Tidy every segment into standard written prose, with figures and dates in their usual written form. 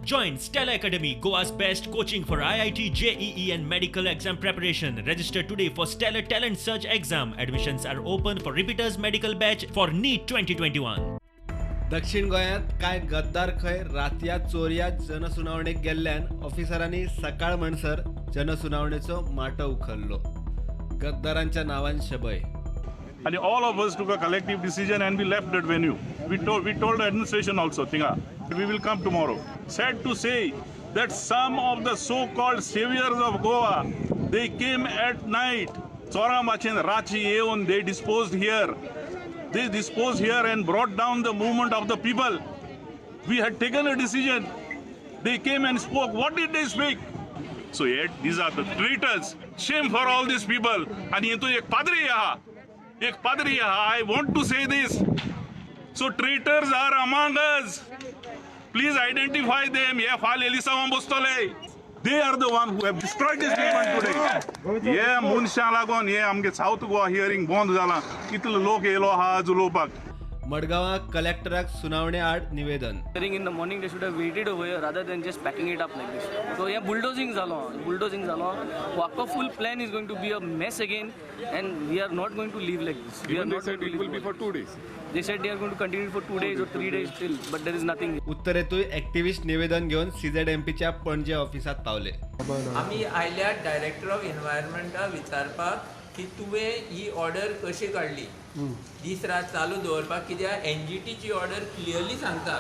Join Stellar Academy, Goa's best coaching for IIT, JEE and medical exam preparation. Register today for Stellar Talent Search exam. Admissions are open for repeaters medical batch for NEET 2021. दक्षिण गोंयांत कांय गद्दार खंय रातया चोरया जनसुनावणेक गेल्ल्यान ऑफिसरांनी सकाळ म्हणसर जनसुनावणेचो माटो उखल्लो. गद्दारांच्या नांवान शबय. And all of us took a collective decision and we left that venue. We told the administration also, Tinga, we will come tomorrow. Sad to say that some of the so-called saviors of Goa, they came at night. Chora Machin Rachi Yeon, they disposed here. They disposed here and brought down the movement of the people. We had taken a decision. They came and spoke. What did they speak? So yet, these are the traitors. Shame for all these people. And yentu ek padri aha. Ek padri aha. I want to say this. So traitors are among us. Please identify them. Ye fal Elisava Bostole. They are the one who have destroyed this movement today. Ye munsha lagon ye amge South Goa hearing bond जाला. इतलो लोक येलो हा आज उलोवपाक. मडगांवां कलेक्टराक सुनावणे आड निवेदन. Hearing in the morning, they should have waited over here rather than just packing it up like this. So yeah, bulldozing zalo. Waka full plan is going to be a mess again, and we are not going to leave like this. We are Even they not said going to it will leave be for 2 days. They said they are going to continue for 2 days or 3 days still, but there is nothing. उत्तरेतूय activist निवेदन घेवन सीझेडएमपीच्या पणजे ऑफिसांत पावले. आमी आयल्या director of एनवायरमेंटा विचारपाक की तुवें ही order कशी काडली, दीस रात चालू दवरपाक, कित्याक एनजीटीची ऑर्डर क्लियरली सांगता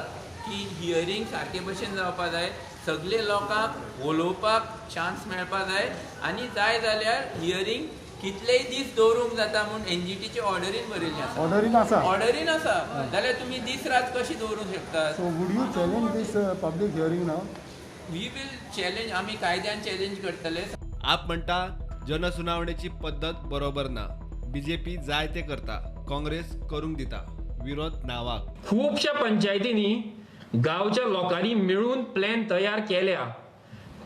की हियरींग सारके भशेन जावपा जाय, सगळे लोकांक उलोवपाक चान्स मेळपा जाय आनी जाय जाल्यार हियरींग कितलेय दीस दवरूंक जाता म्हूण एनजीटीचे ऑर्डरीन बरयल्लें आसा. ऑर्डरीन आसा, ऑर्डरीन आसा जाल्यार तुमी दीस रात कशी दवरूंक शकता? So would you challenge this public hearing now? We will challenge, आमी कायद्यान चॅलेंज करतले. आप म्हणटा जनसुनावणेची पद्दत बरोबर ना, बीजेपी जाय ते करता, काँग्रेस करूंक दिता, विरोध नावाक. खुबश्या पंचायतींनी गांवच्या लोकांनी मेळून प्लॅन तयार केल्या.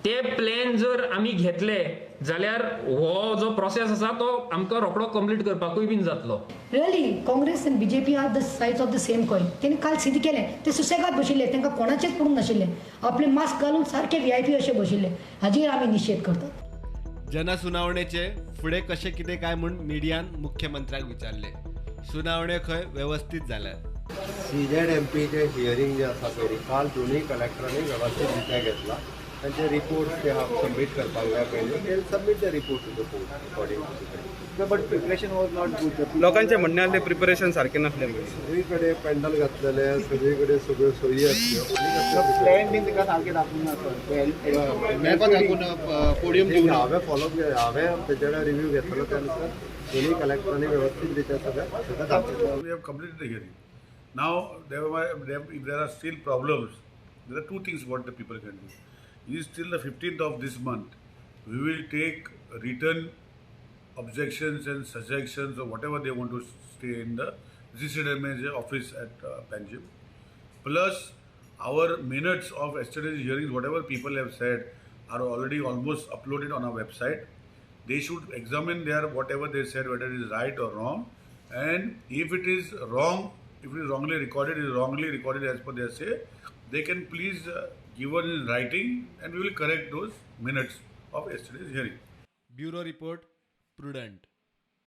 ते प्लॅन जर आमी घेतले जाल्यार हो जो प्रोसेस आसा तो आमकां रोखडो कंप्लीट करपाकूय बीन जातलो. Really Congress and BJP are the sides of the same coin. तेणी काल सिद्ध केलें, ते सुसेगाद बशिल्ले, तांकां कोणाचेच पडूंक नाशिल्लें, आपले मास्क घालून सारके व्हीआयपी अशे बशिल्ले. हाजेर आमी निशेध करतात. जनसुनावणेचे फुडें कशें कितें काय म्हूण मिडियान मुख्यमंत्र्याक विचारले. सुनावण्यो खंय वेवस्थीत जाल्यात. सीझेडएमपीचे हियरींग जे आसा पळय, काल दोनूय कलेक्टरांनी वेवस्थीत रित्या घेतला. तांचे रिपोर्ट्स ते सबमीट करपाक जाय पयलीं. They submit the report to the court according to the. But preparation was not good. लोकांचें म्हणणें आसलें प्रिपरेशन सारकें नासलें. सगळी कडेन पेंडल घातलेले, सगळी कडेन सगळ्यो सोयी आसल्यो. प्लॅन बीन ताका सारकें दाखोवंक ना सर. पोडियम दिवंक हांवें फॉलो हांवें तेजे कडेन रिव्यू घेतलो त्या नुसार दोनूय कलेक्टरांनी वेवस्थीत रित्या सगळें ताका दाखयलें. We have completed the hearing. Now if there are still problems, there are two things what the people can do. Is till the 15th of this month, we will take written objections and suggestions or whatever they want to stay in the GCDMA office at Panjim. Plus, our minutes of yesterday's hearings, whatever people have said, are already almost uploaded on our website. They should examine their whatever they said, whether it is right or wrong. And if it is wrong, if it is wrongly recorded, it is wrongly recorded as per their say, they can please give us in writing and we will correct those minutes of yesterday's hearing. Bureau Report, Prudent.